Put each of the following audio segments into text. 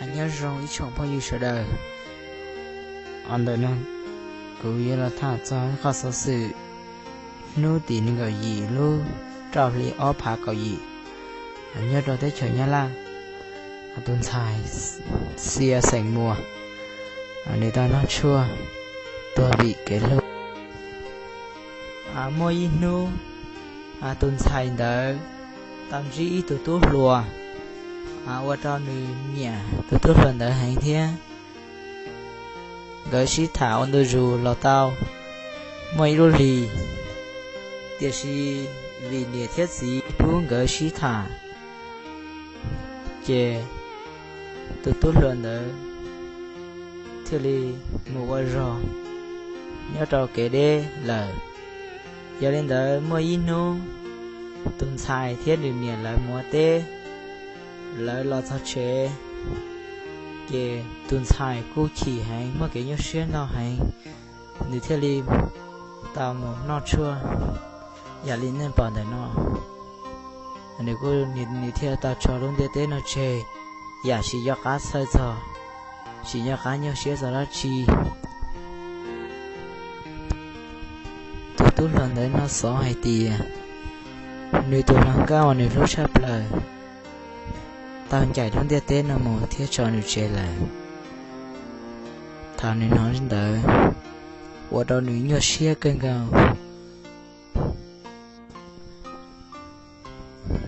Nyob zoo ib tsoom phooj ywg sawv daws. Ntawm no kuv yuav los tham txog qhov xov xwm hnub tim nees nkaum yim lub rau hli ob phav kaum yim nyob rau teb chaws Nyab Laj. Tus ntxhais Xia xeem Muas, nws tau noj tshuaj tuag vim kev hlub. Muaj ib hnub, tus ntxhais ntawd tau ntsib ib tug tub hluas, ua rau nws nyiam tus tub hluas ntawd heev thiab. Nkawd sib tham ua ntu zus los tau muaj ib lub hlis, tiam sis vim niam thiab txiv pub nkawd sib tham, ces tus tub hluas ntawd thiaj li mus ua zog nyob rau kev deb lawm. Yog li ntawd muaj ib hnub, tus ntxhais thiab nws niam lawv mus ua teb, lawv los txog tsev, ces tus ntxhais kuj chim heev, muaj kev nyuaj siab ntau heev, nws thiaj li tau mus noj tshuaj yam li nej pom ntawm no. Nws kuj, nws thiaj tau tso lub ntiaj teb no tseg, yam tsis nco qab txhawj txog, tsis nco qab nyuaj siab txog dab tsi. Tus tub hluas ntawd noj xov hais tias nws tus hluas nkauj uas nws hlub tshaj plaws tau ncaim lub ntiaj teb no mus thiab tso nws tseg lawm. Thaum nws hnov li ntawd, ua rau nws nyuaj siab kawg nkaus.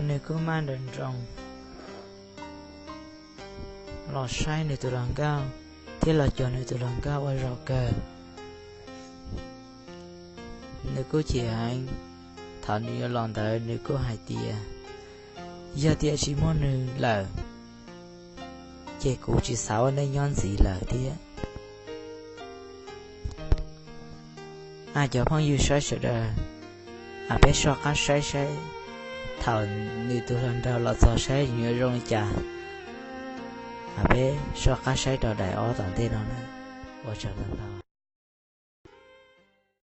Nws kuj maj nroos nroos los saib nws tus hluas nkauj thiab los cuag nws tus hluas nkauj ua zaum kawg. Nws kuj chim heev, thaum nws yuav los ntawd nws kuj hais tias, yog tias tsis muaj nws lawm, ces kuv tsis xav ua neej nyob ntxiv lawm thiab. Cov phooj ywg saib sawv daws, peb soj qab saib saib, thaum nws tus hluas nraug los txog saib yuav zoo li cas. Peb soj qab saib rau daim ob tom ntej no na. Ua tsaug ntau.